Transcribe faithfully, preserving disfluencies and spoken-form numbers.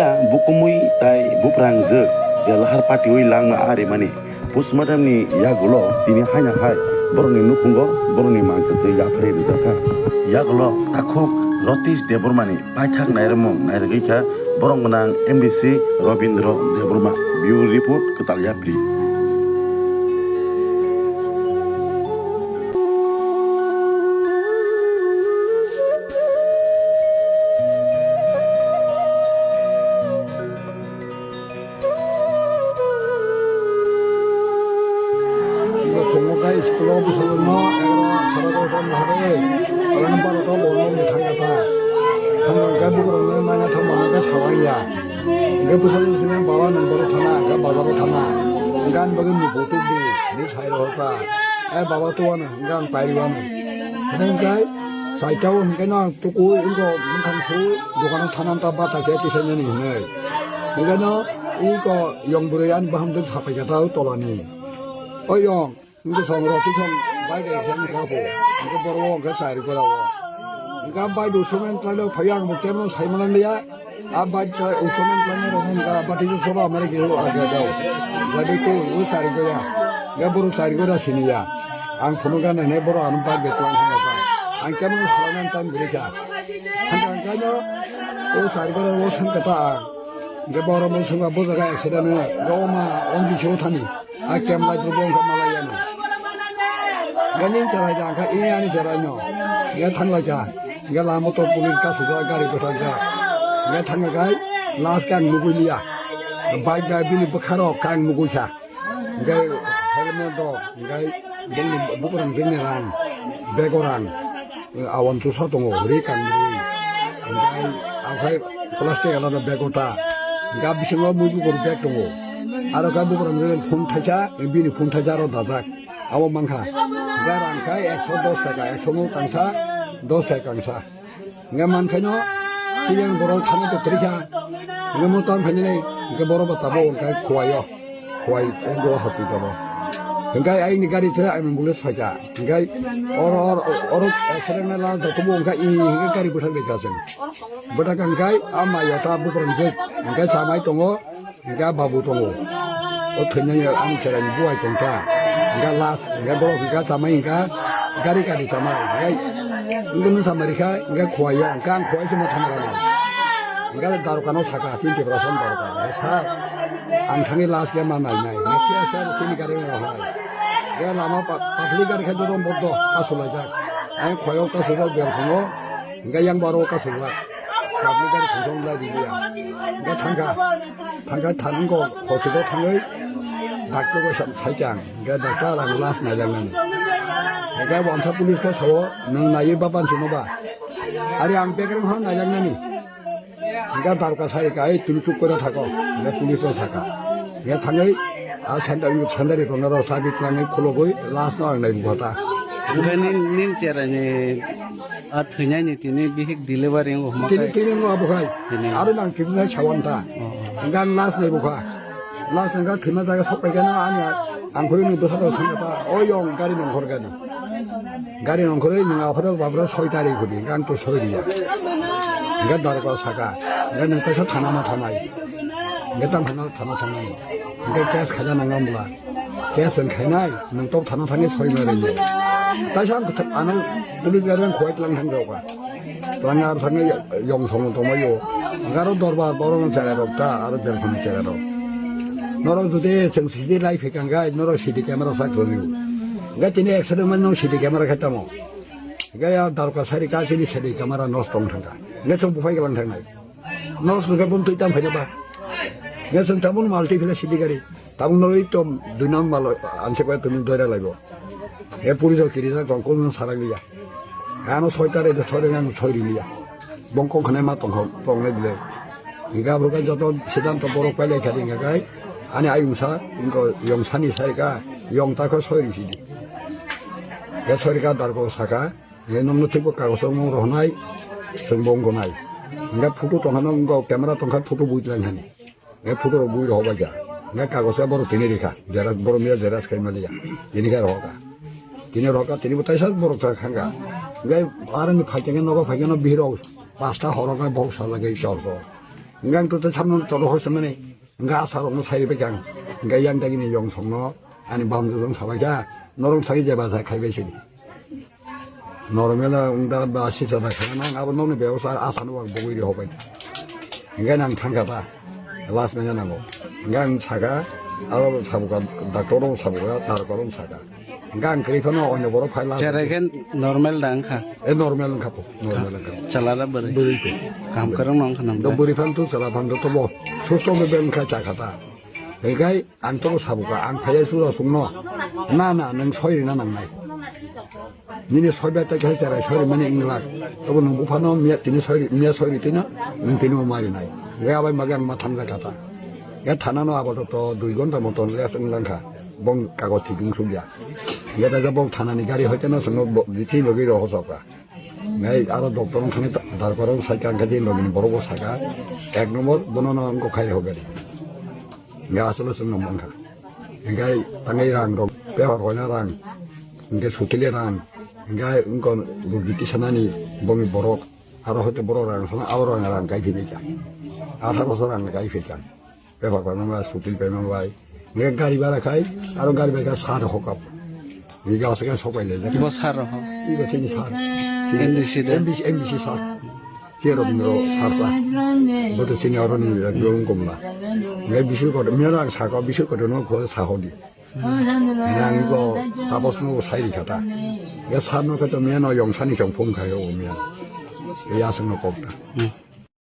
Bukumui tai buprang jwk je lahar patiui langma arimani postmortem ni yagulo tini haino hai borokni nukhungo borokni mankhe twi yapharwi rijak kha. Yagulo takhuk Ratish Debbarma ni paithak nairwmung nairwgwi kha borok gwnang M D C Robindra Debbarma. Bureau report, Kwtal Yapri. Tongo khe school o bwsajwkno egaroh sara egaroh tam lahai, aboni barota borok nokni thangya ta. Thangya hwnkhe bugrokno naina thangma hwnkhe sawangya. Hwnkhe bwsajwk sini baba nwng borok thana, hwnkhe bazaro thana. Hwnkhe ani bagwi muitu di, hinwi sai rohor ta. Ai baba tuwano, hwnkhe ang pairiwano. Hwnkhe saitao hwnkhe no Tukui wngkha, bwkhang su dukano thanani ta bata khe tisainani hinwi. Hwnkhe no wngkha yong bwrwi ani bahamjwk sapai kha ta o tolani. O yong, wngkha song rok tisong bai dai khe wngkha bo. Hwnkhe borok o wngkha chari gora o. Hwnkhe bai du sumen tlai phai ang bo kebo no sai manliya. A bai tlai o sumen tlai rok wngkha bati soba mari khe o aga dao. Bai dai ko o chari gora. Ya borok chari gora siniya. Ang phunukha nai nai borok ano bai betwang thangkha. Ang kebo no salaiman time bwrwi kha. Hwnkhe ang kaino o chari gora o sankha ta ang. Hwnkhe borok mung songkha bo jaga accident wngya. Roma on bisio thani. A kem lai bo wngkha malai yano. Hwnkhe nini cherai da ang kha ini ani cherai no. Hwnkhe thanglai kha. Hwnkhe lama to police kasijak gari bwthakjak. Hwnkhe thangkha khai last khe ang nugui liya. Bike bai bini bwkha rok khe ang nugui kha. Hwnkhe helmet rok, hwnkhe bongni bukurang jengni rang, bego rang, awan chusa tongo, ri kang ri. Hwnkhe aphai plastic alada bego ta. Hwnkhe bisingo mui bukur bag tongo. Aro khe bukurang jengni phone thaisa, bini phone thaisa aro dajak. Abo mankha. Hwnkhe rang khai ekso dos taka, ekso no tangsa, dos taka tangsa. Hwnkhe mankhaino, tiyang borok thangwi tongthorikha. Hwnkhe mo tang phainani, hwnkhe borok bo tabuk hwnkhe khuwaio. Khuwai o borok hapwi tongo. Hwnkhe aini gari se ambulance phaikha. Hwnkhe oro, oro, oro accident na last joto bo hwnkhe i hwnkhe gari bwthak dikha se. Bwthak hwnkhe a maio ta buprang jwk. Hwnkhe chamai tongo. Hingke babu tongo. O thwinani ani chwraini buai tongkha. Hingke last, hingke borok hingke chamai hingke gari gari chamai. Hingke hingke nwng chamai rikha, hingke khuwaiya, hingke ang khuwai se ma thangma rana. Hingke darokano saka, chini Tiprasa ni daroka. Hingke sir, ang thangwi last khe ma nai nai. Hingke khe sir, chini gari rok hai. Hingke lama pa-, patli gari khe joto bodo kasulaijak. Ang khuwai o kasujak belkhongo, hingke yang baro kasujak. Public gari thangsa wng lai riliya. Hingke thangkha, thangkha thango hospital thangwi doctor bai sa-, saikha ang. Hingke doctor ang last nailangnani. Hingke wansa police khe sao, "Nwng naiwi ba bansukno ba?" Ari ang bekreng hwn nailangnani. Hingke darka sarika, "Ei, tini chuk kore thako." Hingke police no saka. Hingke thangwi a sandal, sandal rikna rok sabi twlangwi khulogwi last no ang naibu kha ta. Hingke nin, nin cheraini A thwinaini tini bihik delivery wngwi hwnma Tini, khai. Tini wngwi abo khai. Tini. Aro nang tini nai sawan ta. Oh, oh. Hingke ang last nai bukha. Last nangkha thwima jaga sok paikha no ani ang khoi ni dosa dosa sangkha ta. O yong gari nongkhor gani. Gari nongkhorwi nang aphara babra soi tari khudi. Hingke ang to soi riya. Hingke darokar saka. Hingke nang kaisa thana ma thanai. Hingke tang thana, thana thangnani. Hingke case khaina nangam bla. Case wng khainai, nwng tok thana thangwi soi ma rwngya. Taisa ang kwthak ano police gari ang khowai tlang thang jao ka. Tlang ar thangwi yong song tongmai o. Garo dorbar borok no chera rok ta, aro belkhani chera rok. Norok jodi chwng C C T V lai phikang gai, norok C C T V camera sak thoni. Gai tini accident man no C C T V camera khai tamo. Gai ya darka sari ka chini C C T V camera nosto wng thang ka. Gai chwng buphai galang thang nai. Nosto khe bum twi tam phaida ba. Gai chwng tabun mal twi phila C C T V gari. Tabuk norwi tom dui nang malo anse koi tumi doira laibo. E puri jo kiri jak tong kun sarak liya. Ano soi tare de soi ang soi liya. Bong kong khane ma tong hok tong le bile. Higa bro ka joto siddhanto borok pailai kha ringya kai. Ani ayung sa ingko yong sani sai ka yong ta kho soi ri sidi. Ke soi ka dar ko saka. He nokno thikbo kagoso wng rohonai, chwngbo wng gonai. Hingke photo tongkha no wngkha, camera tongkha, photo bui tlang hani. Hingke photo rok bui rohor bai kha. Hingke kagoso borok tini rikha. Xerox, borok miya xerox khai maliya. Tini khe rohor kha. Tini rohor kha, tini bo taisa borok thang kha. Hingke aroni phaikhe nogo phaikhe no bihirok pasta horok khe borok sajagwi chor chor. Hingke ang to samno tolo hor samani. Hingke asarokno sai ribai khe ang. Hingke yang dagini yong songno ani bamjwk jong sabai kha. Norok sai jeba sai khaibai sini. Normal wngda ba sisa da kha nang abo nokni bebosta asano ang bogwi ri hobai. Hingke nang thangkha ta. Last nang nango. Hingke ang saka aro sabuka doctor rok sabuka tarkor rok saka. Hingke ang kwrwi phano onyo borok phai last. Cherai khe normal da wngkha. E normal wngkha po. Normal wngkha. Chalara bwrwi. Bwrwi ko. Kam kwrwng no wngkha nang Do da. Bwrwi phano to chwla phano to bo. Susto be wngkha chakha ta. Hingke ang to sabuka ang phai sura sungno. Na na nang soi rina nangnai. Nini soi bai ta khai cherai soi mani inglak. Tobo nang buphano miya tini soi miya soi tino nang tini mo mari nai. Hingke abai mage ang ma thamjak kha ta. Ya thana no abo to dui ghonta moton rest wng langkha. Bong kagoj thik wng sukya. Ya da bong thana ni gari hoite no swngo bo- bithi logi ro hosoka. Ngai aro doctor wng thani ta- darkar wng sai kang kha je logi ni borok bo saka. Ek number bono no wng kok khai ho gari. Ngai asolo sung no mangkha. Ngai tangai rang rok pehor hoina rang. Ngai sutile rang. Ngai wng ko bithi sanani bong ni borok. Aro hoite borok rang sana abo rang rang kai philika. Atharo so rang kai philika. Bebak bai mama sutil bai mama bai. Nge gari bara khai, aro gari bai khai sar hokap. Nge ga saka sokai le. Bo sar ho. Ibo sini sar. M D C de. M D C, M D C sar. Che Robindro sar sa. Boto chini aro ni gong gomla. Nge bisu koto, mera ang sako bisu koto no kho sa hodi. Nge ang ko tapos no sai ri khata. Nge sar no kho to mera no yong sani chong phone khai o mera. Ya sung no kokta. Hmm.